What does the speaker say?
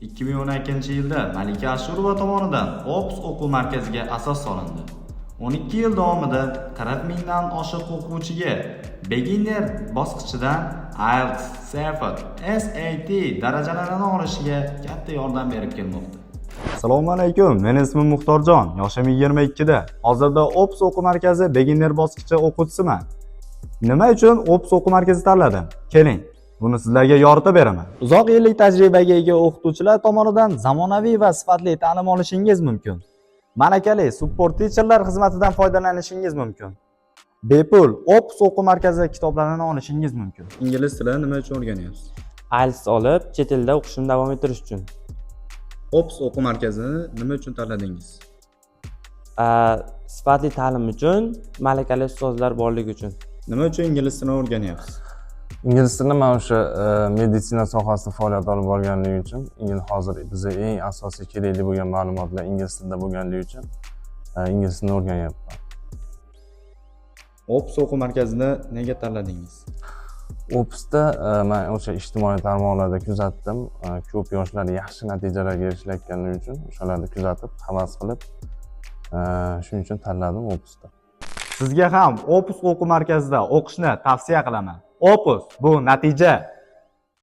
2012-yilda Malika Ashurova tomonidan Opus o'quv markaziga asos solindi. 12 yil davomida 40 mingdan oshiq o'quvchiga beginner bosqichidan IELTS, CEFR, SAT darajalarini olishiga katta yordam berib kelmoqda. Assalomu alaykum, meni ismim Muxtorjon, yoshim 22 da. Hozirda Opus o'quv markazi beginner bosqichi o'quvchisiman. Nima uchun Opus o'quv markazi tanladim? Keling, buni sizlarga yoritib beraman. Uzoq yillik tajribaga ega o'qituvchilar tomonidan zamonaviy va sifatli ta'lim olishingiz mumkin. Malakali support teacherlar xizmatidan foydalanishingiz mumkin. Bepul Opus o'quv markazi kitoblarini olishingiz mumkin. Ingliz tilini nima uchun o'rganyapsiz? IELTS olib, chet elda o'qishimni davom ettirish uchun. Opus o'quv markazini nima uchun tanladingiz? Sifatli ta'lim uchun, malakali ustozlar borligi uchun. Nima uchun ingliz tilini o'rganyapsiz? Ingliz tilini man o'sha meditsina sohasida faoliyat olib borganligim uchun, hozir bizga eng asosiy kerakli bo'lgan ma'lumotlar ingliz tilida bo'lganligi uchun ingliz tilini o'rganyapman. Opus o'quv markazini nega tanladingiz? Opusda man o'sha ijtimoiy tarmoqlarda kuzatdim, ko'p yoshlar yaxshi natijalarga erishayotganligi uchun o'shalarni kuzatib, havas qilib, shuning uchun tanladim Opusda. Sizga ham Opus o'quv markazida o'qishni tavsiya qilaman. Opus bu natija.